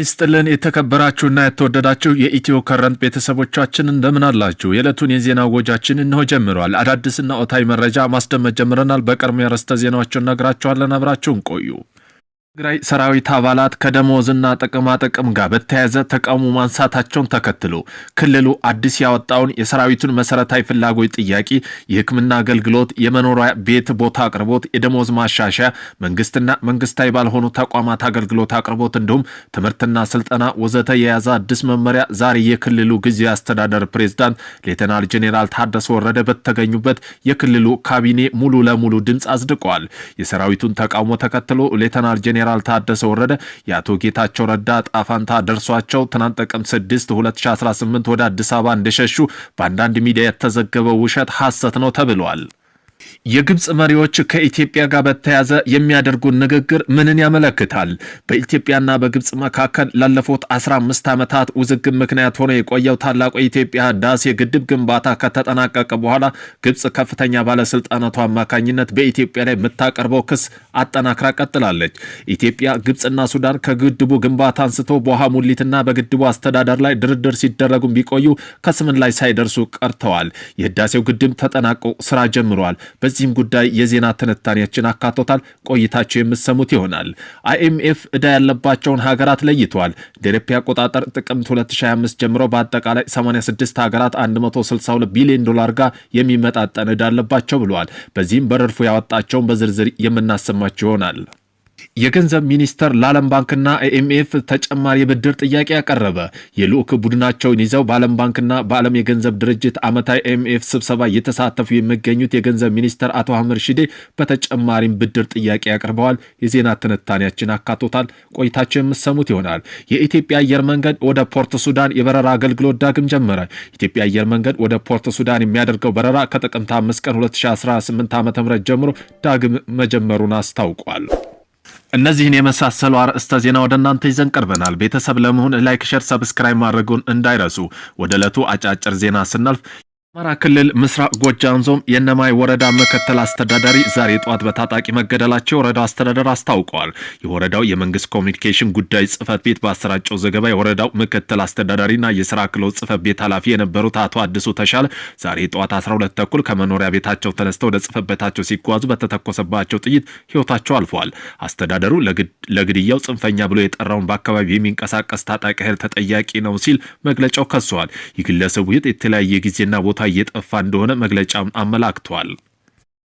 ይስጥልን የተከበራችሁና የተወደዳችሁ የኢትዮ ከረንት ቤተሰቦቻችን እንደምን አላችሁ? የዕለቱን የዜና ወጃችን እነሆ ጀምሯል። አዳዲስና ወቅታዊ መረጃ ማስደመጥ ጀምረናል። በቅድሚያ ርዕሰ ዜናዎችን እነግራችኋለን። አብራችሁን ቆዩ። ትግራይ ሰራዊት አባላት ከደሞዝና ጥቅማ ጥቅም ጋር በተያያዘ ተቃውሞ ማንሳታቸውን ተከትሎ ክልሉ አዲስ ያወጣውን የሰራዊቱን መሰረታዊ ፍላጎት ጥያቄ፣ የሕክምና አገልግሎት፣ የመኖሪያ ቤት ቦታ አቅርቦት፣ የደሞዝ ማሻሻያ፣ መንግስትና መንግስታዊ ባልሆኑ ተቋማት አገልግሎት አቅርቦት እንዲሁም ትምህርትና ስልጠና ወዘተ የያዘ አዲስ መመሪያ ዛሬ የክልሉ ጊዜያዊ አስተዳደር ፕሬዝዳንት ሌተናል ጄኔራል ታደሰ ወረደ በተገኙበት የክልሉ ካቢኔ ሙሉ ለሙሉ ድምፅ አጽድቀዋል። የሰራዊቱን ተቃውሞ ተከትሎ ሌተናል ጄኔራል ታደሰ ወረደ የአቶ ጌታቸው ረዳ እጣፋንታ ደርሷቸው ትናንት ጥቅምት 6 2018 ወደ አዲስ አበባ እንደሸሹ በአንዳንድ ሚዲያ የተዘገበው ውሸት ሐሰት ነው ተብሏል። የግብፅ መሪዎች ከኢትዮጵያ ጋር በተያያዘ የሚያደርጉት ንግግር ምንን ያመለክታል? በኢትዮጵያና በግብፅ መካከል ላለፉት 15 ዓመታት ውዝግብ ምክንያት ሆኖ የቆየው ታላቁ የኢትዮጵያ ህዳሴ ግድብ ግንባታ ከተጠናቀቀ በኋላ ግብፅ ከፍተኛ ባለስልጣናቱ አማካኝነት በኢትዮጵያ ላይ የምታቀርበው ክስ አጠናክራ ቀጥላለች። ኢትዮጵያ፣ ግብፅና ሱዳን ከግድቡ ግንባታ አንስቶ በውሃ ሙሊትና በግድቡ አስተዳደር ላይ ድርድር ሲደረጉም ቢቆዩ ከስምምነት ላይ ሳይደርሱ ቀርተዋል። የህዳሴው ግድብ ተጠናቆ ስራ ጀምሯል። በዚህም ጉዳይ የዜና ትንታኔያችን አካቶታል። ቆይታቸው የምትሰሙት ይሆናል። አይኤምኤፍ ዕዳ ያለባቸውን ሀገራት ለይተዋል። እንደ አውሮፓ አቆጣጠር ጥቅምት 2025 ጀምሮ በአጠቃላይ 86 ሀገራት 162 ቢሊዮን ዶላር ጋር የሚመጣጠን ዕዳ አለባቸው ብለዋል። በዚህም በረድፉ ያወጣቸውን በዝርዝር የምናሰማቸው ይሆናል። የገንዘብ ሚኒስተር ለዓለም ባንክና አይኤምኤፍ ተጨማሪ የብድር ጥያቄ ያቀረበ። የልዑክ ቡድናቸውን ይዘው በዓለም ባንክና በዓለም የገንዘብ ድርጅት ዓመታዊ አይኤምኤፍ ስብሰባ እየተሳተፉ የሚገኙት የገንዘብ ሚኒስተር አቶ አህመድ ሺዴ በተጨማሪም ብድር ጥያቄ አቅርበዋል። የዜና ትንታኔያችን አካቶታል። ቆይታቸው የምትሰሙት ይሆናል። የኢትዮጵያ አየር መንገድ ወደ ፖርት ሱዳን የበረራ አገልግሎት ዳግም ጀመረ። ኢትዮጵያ አየር መንገድ ወደ ፖርት ሱዳን የሚያደርገው በረራ ከጥቅምት 5 ቀን 2018 ዓ ም ጀምሮ ዳግም መጀመሩን አስታውቋል። እነዚህን የመሳሰሉ አርዕስተ ዜና ወደ እናንተ ይዘን ቀርበናል። ቤተሰብ ለመሆን like፣ share፣ subscribe ማድረጉን እንዳይረሱ። ወደ ዕለቱ አጫጭር ዜና ስናልፍ አማራ ክልል ምስራቅ ጎጃም ዞን የእነማይ ወረዳ ምክትል አስተዳዳሪ ዛሬ ጠዋት በታጣቂ መገደላቸው የወረዳው አስተዳደር አስታውቀዋል። የወረዳው የመንግስት ኮሚኒኬሽን ጉዳይ ጽህፈት ቤት ባሰራጨው ዘገባ የወረዳው ምክትል አስተዳዳሪና የስራ ክህሎት ጽህፈት ቤት ኃላፊ የነበሩት አቶ አዲሱ ተሻለ ዛሬ ጠዋት 12 ተኩል ከመኖሪያ ቤታቸው ተነስተው ወደ ጽህፈት ቤታቸው ሲጓዙ በተተኮሰባቸው ጥይት ህይወታቸው አልፈዋል። አስተዳደሩ ለግድያው ጽንፈኛ ብሎ የጠራውን በአካባቢው የሚንቀሳቀስ ታጣቂ ኃይል ተጠያቂ ነው ሲል መግለጫው ከሰዋል። የግለሰቡ ህይወት የተለያየ ጊዜና ቦታ እየጠፋ እንደሆነ መግለጫም አመላክቷል።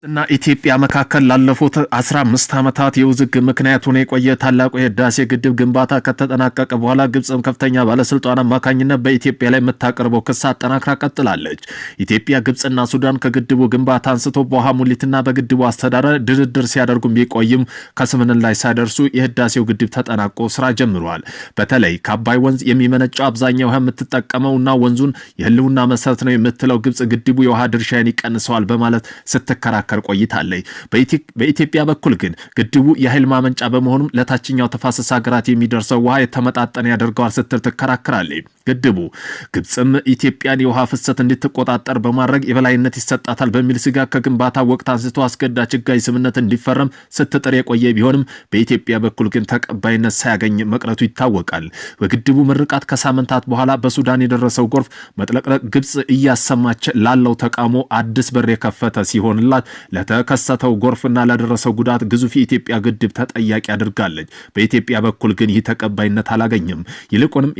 እና ኢትዮጵያ መካከል ላለፉት 15 ዓመታት የውዝግብ ምክንያት ሆኖ የቆየ ታላቁ የህዳሴ ግድብ ግንባታ ከተጠናቀቀ በኋላ ግብፅም ከፍተኛ ባለስልጣን አማካኝነት በኢትዮጵያ ላይ የምታቀርበው ክስ አጠናክራ ቀጥላለች። ኢትዮጵያ፣ ግብፅና ሱዳን ከግድቡ ግንባታ አንስቶ በውሃ ሙሊትና በግድቡ አስተዳደር ድርድር ሲያደርጉ ቢቆይም ከስምምነት ላይ ሳይደርሱ የህዳሴው ግድብ ተጠናቆ ስራ ጀምሯል። በተለይ ከአባይ ወንዝ የሚመነጨው አብዛኛው ውሃ የምትጠቀመውና ወንዙን የህልውና መሰረት ነው የምትለው ግብፅ ግድቡ የውሃ ድርሻዬን ይቀንሰዋል በማለት ስትከራከር ቆይታለች። በኢትዮጵያ በኩል ግን ግድቡ የኃይል ማመንጫ በመሆኑም ለታችኛው ተፋሰስ ሀገራት የሚደርሰው ውሃ የተመጣጠነ ያደርገዋል ስትል ትከራከራለች። ግድቡ ግብፅም ኢትዮጵያን የውሃ ፍሰት እንድትቆጣጠር በማድረግ የበላይነት ይሰጣታል በሚል ስጋት ከግንባታ ወቅት አንስቶ አስገዳጅ ሕጋዊ ስምምነት እንዲፈረም ስትጥር የቆየ ቢሆንም በኢትዮጵያ በኩል ግን ተቀባይነት ሳያገኝ መቅረቱ ይታወቃል። በግድቡ ምርቃት ከሳምንታት በኋላ በሱዳን የደረሰው ጎርፍ መጥለቅለቅ ግብፅ እያሰማች ላለው ተቃውሞ አዲስ በር የከፈተ ሲሆንላት ለተከሰተው ጎርፍና ለደረሰው ጉዳት ግዙፍ የኢትዮጵያ ግድብ ተጠያቂ አድርጋለች። በኢትዮጵያ በኩል ግን ይህ ተቀባይነት አላገኘም። ይልቁንም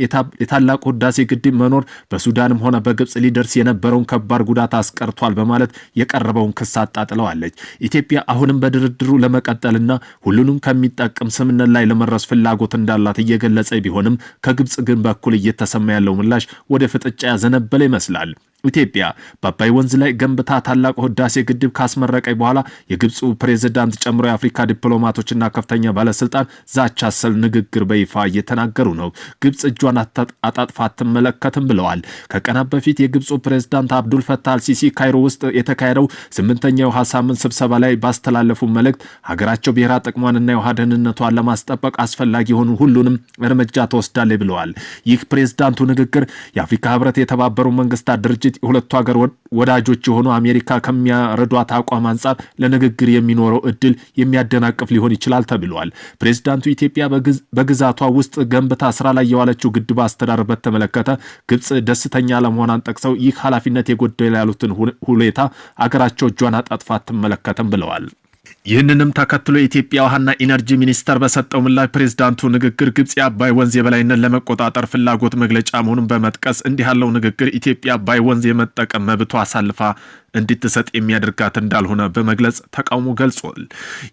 የታላቁ ህዳሴ ግድብ መኖር በሱዳንም ሆነ በግብፅ ሊደርስ የነበረውን ከባድ ጉዳት አስቀርቷል በማለት የቀረበውን ክስ አጣጥለዋለች። ኢትዮጵያ አሁንም በድርድሩ ለመቀጠልና ሁሉንም ከሚጠቅም ስምምነት ላይ ለመድረስ ፍላጎት እንዳላት እየገለጸ ቢሆንም ከግብፅ ግን በኩል እየተሰማ ያለው ምላሽ ወደ ፍጥጫ ያዘነበለ ይመስላል። ኢትዮጵያ በአባይ ወንዝ ላይ ገንብታ ታላቁ ህዳሴ ግድብ ካስመረቀኝ በኋላ የግብፁ ፕሬዝዳንት ጨምሮ የአፍሪካ ዲፕሎማቶችና ከፍተኛ ባለስልጣን ዛቻ አሰል ንግግር በይፋ እየተናገሩ ነው። ግብፅ እጇን አጣጥፋ አትመለከትም ብለዋል። ከቀናት በፊት የግብፁ ፕሬዝዳንት አብዱል ፈታህ አልሲሲ ካይሮ ውስጥ የተካሄደው ስምንተኛ የውሃ ሳምንት ስብሰባ ላይ ባስተላለፉ መልእክት ሀገራቸው ብሔራዊ ጥቅሟንና የውሃ ደህንነቷን ለማስጠበቅ አስፈላጊ የሆኑ ሁሉንም እርምጃ ትወስዳለች ብለዋል። ይህ ፕሬዝዳንቱ ንግግር የአፍሪካ ህብረት፣ የተባበሩ መንግስታት ድርጅት፣ ድርጅት የሁለቱ ሀገር ወዳጆች የሆኑ አሜሪካ ከሚያረዷት አቋም አንጻር ለንግግር የሚኖረው እድል የሚያደናቅፍ ሊሆን ይችላል ተብሏል። ፕሬዚዳንቱ ኢትዮጵያ በግዛቷ ውስጥ ገንብታ ስራ ላይ የዋለችው ግድብ አስተዳደር በተመለከተ ግብፅ ደስተኛ አለመሆኗን ጠቅሰው ይህ ኃላፊነት የጎደለ ያሉትን ሁኔታ አገራቸው እጇን አጣጥፋ አትመለከትም ብለዋል። ይህንንም ተከትሎ የኢትዮጵያ ውሃና ኢነርጂ ሚኒስቴር በሰጠው ምላሽ ፕሬዝዳንቱ ንግግር ግብፅ የአባይ ወንዝ የበላይነት ለመቆጣጠር ፍላጎት መግለጫ መሆኑን በመጥቀስ እንዲህ ያለው ንግግር ኢትዮጵያ አባይ ወንዝ የመጠቀም መብቷ አሳልፋ እንድትሰጥ የሚያደርጋት እንዳልሆነ በመግለጽ ተቃውሞ ገልጿል።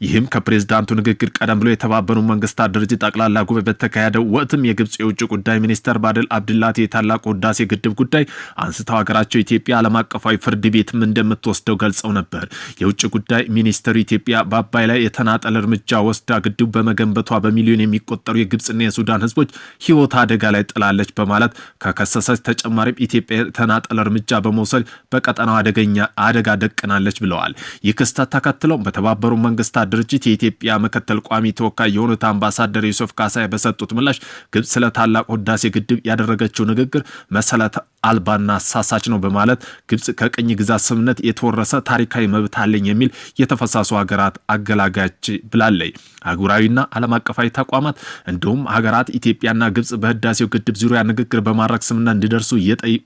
ይህም ከፕሬዝዳንቱ ንግግር ቀደም ብሎ የተባበሩ መንግስታት ድርጅት ጠቅላላ ጉባኤ በተካሄደው ወቅትም የግብፅ የውጭ ጉዳይ ሚኒስተር ባድል አብድላቲ የታላቁ ህዳሴ ግድብ ጉዳይ አንስተው ሀገራቸው ኢትዮጵያ ዓለም አቀፋዊ ፍርድ ቤትም እንደምትወስደው ገልጸው ነበር። የውጭ ጉዳይ ሚኒስተሩ ኢትዮጵያ በአባይ ላይ የተናጠል እርምጃ ወስዳ ግድቡ በመገንበቷ በሚሊዮን የሚቆጠሩ የግብፅና የሱዳን ህዝቦች ህይወት አደጋ ላይ ጥላለች በማለት ከከሰሰች፣ ተጨማሪም ኢትዮጵያ የተናጠል እርምጃ በመውሰድ በቀጠናው አደገኛ አደጋ ደቅናለች ብለዋል። ይህ ክስተት ተከትለው በተባበሩ መንግስታት ድርጅት የኢትዮጵያ ምክትል ቋሚ ተወካይ የሆኑት አምባሳደር ዩሱፍ ካሳይ በሰጡት ምላሽ ግብፅ ስለ ታላቁ ህዳሴ ግድብ ያደረገችው ንግግር መሰረት አልባና አሳሳች ነው በማለት ግብፅ ከቅኝ ግዛት ስምምነት የተወረሰ ታሪካዊ መብት አለኝ የሚል የተፈሳሱ ሀገራት አገላጋች ብላለች። አህጉራዊና ዓለም አቀፋዊ ተቋማት እንዲሁም ሀገራት ኢትዮጵያና ግብፅ በህዳሴው ግድብ ዙሪያ ንግግር በማድረግ ስምምነት እንዲደርሱ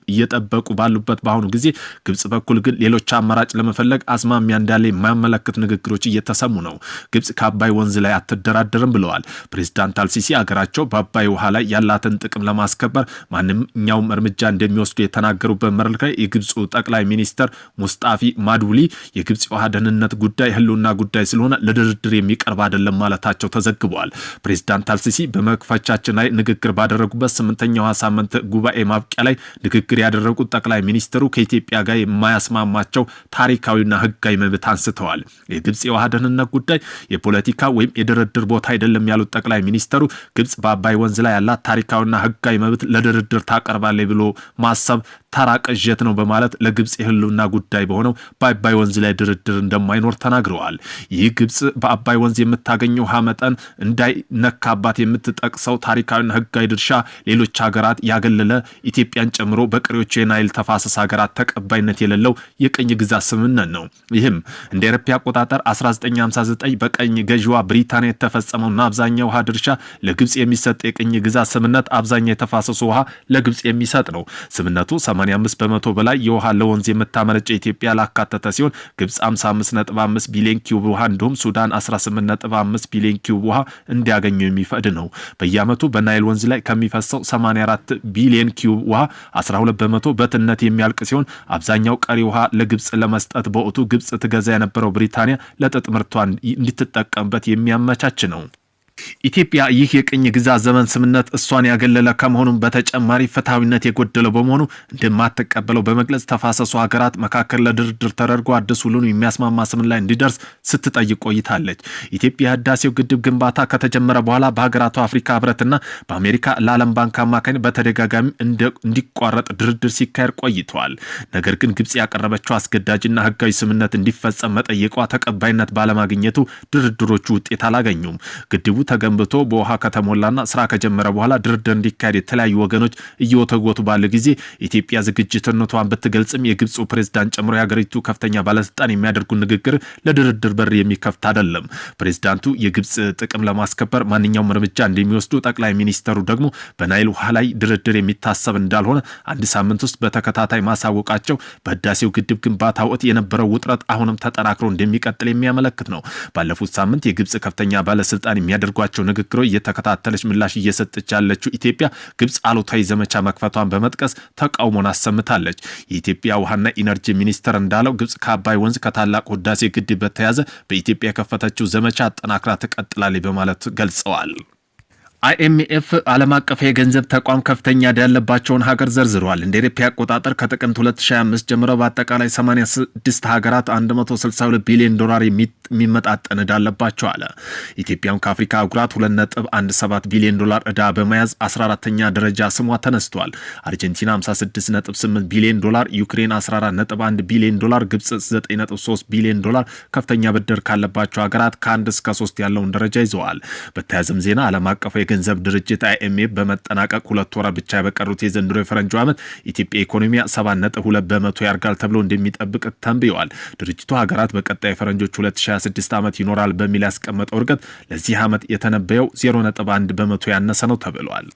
እየጠበቁ ባሉበት በአሁኑ ጊዜ ግብፅ በኩል ግን ሌሎች አማራጭ ለመፈለግ አዝማሚያ እንዳለ የማያመለክት ንግግሮች እየተሰሙ ነው። ግብፅ ከአባይ ወንዝ ላይ አትደራደርም ብለዋል። ፕሬዚዳንት አልሲሲ አገራቸው በአባይ ውሃ ላይ ያላትን ጥቅም ለማስከበር ማንኛውም እርምጃ እንደሚወስዱ የተናገሩበት መድረክ ላይ የግብፁ ጠቅላይ ሚኒስትር ሙስጣፊ ማድቡሊ የግብፅ የውሃ ደህንነት ጉዳይ ህልውና ጉዳይ ስለሆነ ለድርድር የሚቀርብ አይደለም ማለታቸው ተዘግበዋል። ፕሬዚዳንት አልሲሲ በመክፈቻችን ላይ ንግግር ባደረጉበት 8ኛው ሳምንት ጉባኤ ማብቂያ ላይ ንግግር ያደረጉት ጠቅላይ ሚኒስትሩ ከኢትዮጵያ ጋር የማያስማማቸው ታሪካዊና ህጋዊ መብት አንስተዋል። የግብፅ የውሃ ደህንነት ጉዳይ የፖለቲካ ወይም የድርድር ቦታ አይደለም ያሉት ጠቅላይ ሚኒስትሩ ግብፅ በአባይ ወንዝ ላይ ያላት ታሪካዊና ህጋዊ መብት ለድርድር ታቀርባለች ብሎ ማሰብ ተራ ቅዠት ነው በማለት ለግብፅ የህልውና ጉዳይ በሆነው በአባይ ወንዝ ላይ ድርድር እንደማይኖር ተናግረዋል። ይህ ግብፅ በአባይ ወንዝ የምታገኘው ውሃ መጠን እንዳይነካባት የምትጠቅሰው ታሪካዊና ህጋዊ ድርሻ ሌሎች ሀገራት ያገለለ ኢትዮጵያን ጨምሮ በቀሪዎቹ የናይል ተፋሰስ ሀገራት ተቀባይነት የሌለው የቅኝ ግዛት ስምምነት ነው። ይህም እንደ አውሮፓ አቆጣጠር 1959 በቀኝ ገዢዋ ብሪታንያ የተፈጸመውና አብዛኛው ውሃ ድርሻ ለግብፅ የሚሰጥ የቅኝ ግዛት ስምምነት አብዛኛው የተፋሰሱ ውሃ ለግብፅ የሚሰጥ ነው። ስምምነቱ 85% በላይ የውሃ ለወንዝ የምታመነጨ ኢትዮጵያ ላካተተ ሲሆን ግብፅ 55.5 ቢሊዮን ኪዩብ ውሃ እንዲሁም ሱዳን 18.5 ቢሊዮን ኪዩብ ውሃ እንዲያገኙ የሚፈቅድ ነው። በየዓመቱ በናይል ወንዝ ላይ ከሚፈሰው 84 ቢሊዮን ኪዩብ ውሃ 12% በትነት የሚያልቅ ሲሆን አብዛኛው ቀሪ ውሃ ለግብፅ ለመስጠት በወቅቱ ግብፅ ትገዛ የነበረው ብሪታንያ ለጥጥ ምርቷ እንድትጠቀምበት የሚያመቻች ነው። ኢትዮጵያ ይህ የቅኝ ግዛት ዘመን ስምምነት እሷን ያገለለ ከመሆኑም በተጨማሪ ፍትሐዊነት የጎደለው በመሆኑ እንደማትቀበለው በመግለጽ ተፋሰሱ ሀገራት መካከል ለድርድር ተደርጎ አዲስ ሁሉን የሚያስማማ ስምምነት ላይ እንዲደርስ ስትጠይቅ ቆይታለች። ኢትዮጵያ ህዳሴው ግድብ ግንባታ ከተጀመረ በኋላ በሀገራቱ አፍሪካ ህብረትና በአሜሪካ ለዓለም ባንክ አማካኝ በተደጋጋሚ እንዲቋረጥ ድርድር ሲካሄድ ቆይተዋል። ነገር ግን ግብጽ ያቀረበችው አስገዳጅና ህጋዊ ስምምነት እንዲፈጸም መጠየቋ ተቀባይነት ባለማግኘቱ ድርድሮቹ ውጤት አላገኙም። ግድቡ ተገንብቶ በውሃ ከተሞላና ስራ ከጀመረ በኋላ ድርድር እንዲካሄድ የተለያዩ ወገኖች እየወተወቱ ባለ ጊዜ ኢትዮጵያ ዝግጅትነቷን ብትገልጽም የግብፁ ፕሬዝዳንት ጨምሮ የሀገሪቱ ከፍተኛ ባለስልጣን የሚያደርጉ ንግግር ለድርድር በር የሚከፍት አይደለም። ፕሬዝዳንቱ የግብፅ ጥቅም ለማስከበር ማንኛውም እርምጃ እንደሚወስዱ፣ ጠቅላይ ሚኒስተሩ ደግሞ በናይል ውሃ ላይ ድርድር የሚታሰብ እንዳልሆነ አንድ ሳምንት ውስጥ በተከታታይ ማሳወቃቸው በህዳሴው ግድብ ግንባታ ወቅት የነበረው ውጥረት አሁንም ተጠናክሮ እንደሚቀጥል የሚያመለክት ነው። ባለፉት ሳምንት የግብፅ ከፍተኛ ባለስልጣን የሚያደርጓቸው ንግግሮች እየተከታተለች ምላሽ እየሰጠች ያለችው ኢትዮጵያ ግብፅ አሉታዊ ዘመቻ መክፈቷን በመጥቀስ ተቃውሞን አሰምታለች። የኢትዮጵያ ውሃና ኢነርጂ ሚኒስቴር እንዳለው ግብፅ ከአባይ ወንዝ ከታላቁ ህዳሴ ግድብ በተያያዘ በኢትዮጵያ የከፈተችው ዘመቻ አጠናክራ ትቀጥላለች በማለት ገልጸዋል። አይኤምኤፍ ዓለም አቀፍ የገንዘብ ተቋም ከፍተኛ ዕዳ ያለባቸውን ሀገር ዘርዝረዋል። እንደ ኢትዮጵያ አቆጣጠር ከጥቅምት 2025 ጀምሮ በአጠቃላይ 86 ሀገራት 162 ቢሊዮን ዶላር የሚመጣጠን ዕዳ አለባቸው አለ። ኢትዮጵያም ከአፍሪካ አህጉራት 2.17 ቢሊዮን ዶላር ዕዳ በመያዝ 14ተኛ ደረጃ ስሟ ተነስቷል። አርጀንቲና 56.8 ቢሊዮን ዶላር፣ ዩክሬን 14.1 ቢሊዮን ዶላር፣ ግብፅ 9.3 ቢሊዮን ዶላር ከፍተኛ ብድር ካለባቸው ሀገራት ከ1 እስከ 3 ያለውን ደረጃ ይዘዋል። በተያያዘም ዜና ዓለም አቀፍ የገንዘብ ድርጅት አይኤምኤፍ በመጠናቀቅ 2 ወራት ብቻ በቀሩት የዘንድሮ የፈረንጁ ዓመት ኢትዮጵያ ኢኮኖሚያ 7.2% ያድጋል ተብሎ እንደሚጠብቅ ተንብየዋል። ድርጅቱ ሀገራት በቀጣይ የፈረንጆች 2026 ዓመት ይኖራል በሚል ያስቀመጠው እድገት ለዚህ ዓመት የተነበየው 0.1% ያነሰ ነው ተብሏል።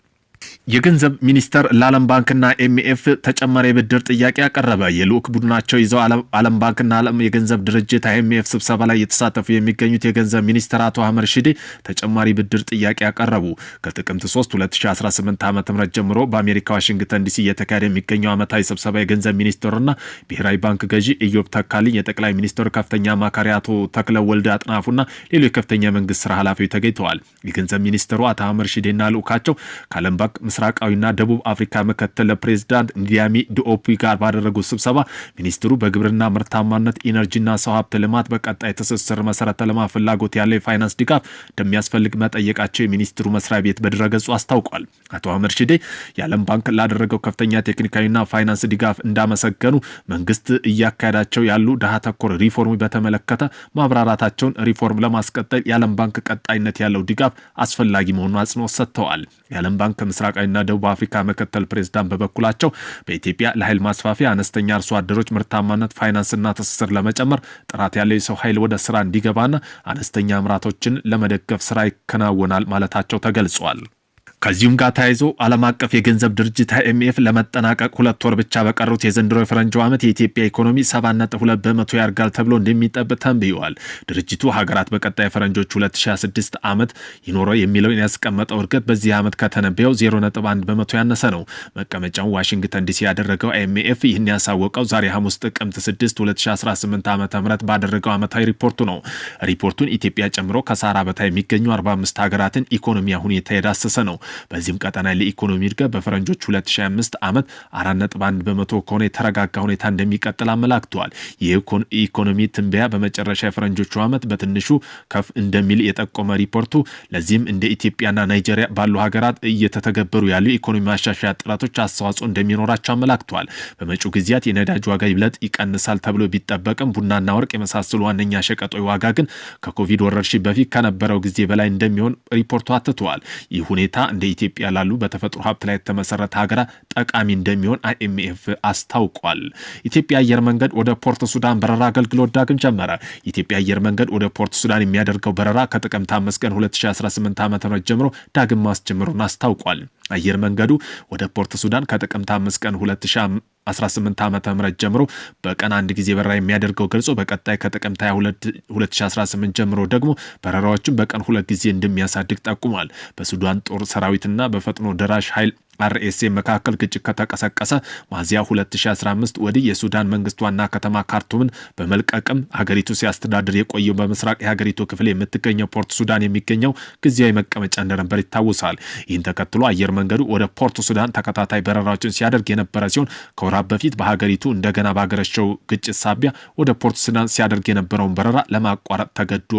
የገንዘብ ሚኒስቴር ለዓለም ባንክና አይኤምኤፍ ተጨማሪ የብድር ጥያቄ አቀረበ። የልዑክ ቡድናቸው ይዘው ዓለም ባንክና ዓለም የገንዘብ ድርጅት አይኤምኤፍ ስብሰባ ላይ እየተሳተፉ የሚገኙት የገንዘብ ሚኒስትር አቶ አህመድ ሺዴ ተጨማሪ ብድር ጥያቄ አቀረቡ። ከጥቅምት 3 2018 ዓ ም ጀምሮ በአሜሪካ ዋሽንግተን ዲሲ እየተካሄደ የሚገኘው ዓመታዊ ስብሰባ የገንዘብ ሚኒስትሩና ብሔራዊ ባንክ ገዢ ኢዮብ ተካልኝ፣ የጠቅላይ ሚኒስትሩ ከፍተኛ አማካሪ አቶ ተክለ ወልደ አጥናፉና ሌሎች ከፍተኛ የመንግስት ስራ ኃላፊዎች ተገኝተዋል። የገንዘብ ሚኒስትሩ አቶ አህመድ ሺዴና ልዑካቸው ከዓለም ባንክ ምስራቃዊና ደቡብ አፍሪካ ምክትል ፕሬዚዳንት ንዲያሚ ዲኦፒ ጋር ባደረጉት ስብሰባ ሚኒስትሩ በግብርና ምርታማነት፣ ኢነርጂና ሰው ሀብት ልማት በቀጣይ ትስስር መሰረተ ልማት ፍላጎት ያለው የፋይናንስ ድጋፍ እንደሚያስፈልግ መጠየቃቸው የሚኒስትሩ መስሪያ ቤት በድረገጹ አስታውቋል። አቶ አህመድ ሺዴ የዓለም ባንክ ላደረገው ከፍተኛ ቴክኒካዊና ፋይናንስ ድጋፍ እንዳመሰገኑ፣ መንግስት እያካሄዳቸው ያሉ ድሃ ተኮር ሪፎርም በተመለከተ ማብራራታቸውን፣ ሪፎርም ለማስቀጠል የዓለም ባንክ ቀጣይነት ያለው ድጋፍ አስፈላጊ መሆኑን አጽንኦት ሰጥተዋል። የዓለም ባንክ ምስራቃዊና ደቡብ አፍሪካ ምክትል ፕሬዝዳንት በበኩላቸው በኢትዮጵያ ለኃይል ማስፋፊያ፣ አነስተኛ አርሶ አደሮች ምርታማነት፣ ፋይናንስና ትስስር ለመጨመር፣ ጥራት ያለው የሰው ኃይል ወደ ስራ እንዲገባና አነስተኛ አምራቾችን ለመደገፍ ስራ ይከናወናል ማለታቸው ተገልጿል። ከዚሁም ጋር ተያይዞ ዓለም አቀፍ የገንዘብ ድርጅት አይኤምኤፍ ለመጠናቀቅ 2 ወር ብቻ በቀሩት የዘንድሮ የፈረንጆ ዓመት የኢትዮጵያ ኢኮኖሚ 7.2% ያድጋል ተብሎ እንደሚጠበቅ ተንብየዋል። ድርጅቱ ሀገራት በቀጣይ የፈረንጆች 2026 ዓመት ይኖረው የሚለውን ያስቀመጠው እድገት በዚህ ዓመት ከተነበየው 0.1% ያነሰ ነው። መቀመጫውን ዋሽንግተን ዲሲ ያደረገው አይኤምኤፍ ይህን ያሳወቀው ዛሬ ሐሙስ ጥቅምት 6 2018 ዓ ም ባደረገው ዓመታዊ ሪፖርቱ ነው። ሪፖርቱን ኢትዮጵያ ጨምሮ ከሰሃራ በታች የሚገኙ 45 ሀገራትን ኢኮኖሚያ ሁኔታ የዳሰሰ ነው። በዚህም ቀጠና ለኢኮኖሚ እድገት በፈረንጆች 2025 ዓመት 4.1% ከሆነ የተረጋጋ ሁኔታ እንደሚቀጥል አመላክተዋል። የኢኮኖሚ ትንበያ በመጨረሻ የፈረንጆቹ ዓመት በትንሹ ከፍ እንደሚል የጠቆመ ሪፖርቱ፣ ለዚህም እንደ ኢትዮጵያና ናይጄሪያ ባሉ ሀገራት እየተተገበሩ ያሉ የኢኮኖሚ ማሻሻያ ጥረቶች አስተዋጽኦ እንደሚኖራቸው አመላክተዋል። በመጪው ጊዜያት የነዳጅ ዋጋ ይብለጥ ይቀንሳል ተብሎ ቢጠበቅም ቡናና ወርቅ የመሳሰሉ ዋነኛ ሸቀጦች ዋጋ ግን ከኮቪድ ወረርሽኝ በፊት ከነበረው ጊዜ በላይ እንደሚሆን ሪፖርቱ አትተዋል። ይህ ሁኔታ እንደ ኢትዮጵያ ላሉ በተፈጥሮ ሀብት ላይ የተመሰረተ ሀገራት ጠቃሚ እንደሚሆን አይኤምኤፍ አስታውቋል። ኢትዮጵያ አየር መንገድ ወደ ፖርት ሱዳን በረራ አገልግሎት ዳግም ጀመረ። የኢትዮጵያ አየር መንገድ ወደ ፖርት ሱዳን የሚያደርገው በረራ ከጥቅምት 5 ቀን 2018 ዓ ም ጀምሮ ዳግም ማስጀመሩን አስታውቋል። አየር መንገዱ ወደ ፖርት ሱዳን ከጥቅምት 5 ቀን 2018 ዓ ም ጀምሮ በቀን አንድ ጊዜ በረራ የሚያደርገው ገልጾ፣ በቀጣይ ከጥቅምት 22 2018 ጀምሮ ደግሞ በረራዎችን በቀን ሁለት ጊዜ እንደሚያሳድግ ጠቁሟል። በሱዳን ጦር ሰራዊትና በፈጥኖ ደራሽ ኃይል አርኤስኤፍ መካከል ግጭት ከተቀሰቀሰ ሚያዝያ 2015 ወዲህ የሱዳን መንግስት ዋና ከተማ ካርቱምን በመልቀቅም ሀገሪቱ ሲያስተዳድር የቆየው በምስራቅ የሀገሪቱ ክፍል የምትገኘው ፖርት ሱዳን የሚገኘው ጊዜያዊ መቀመጫ እንደነበር ይታወሳል። ይህን ተከትሎ አየር መንገዱ ወደ ፖርት ሱዳን ተከታታይ በረራዎችን ሲያደርግ የነበረ ሲሆን፣ ከወራት በፊት በሀገሪቱ እንደገና ባገረሸው ግጭት ሳቢያ ወደ ፖርት ሱዳን ሲያደርግ የነበረውን በረራ ለማቋረጥ ተገዶ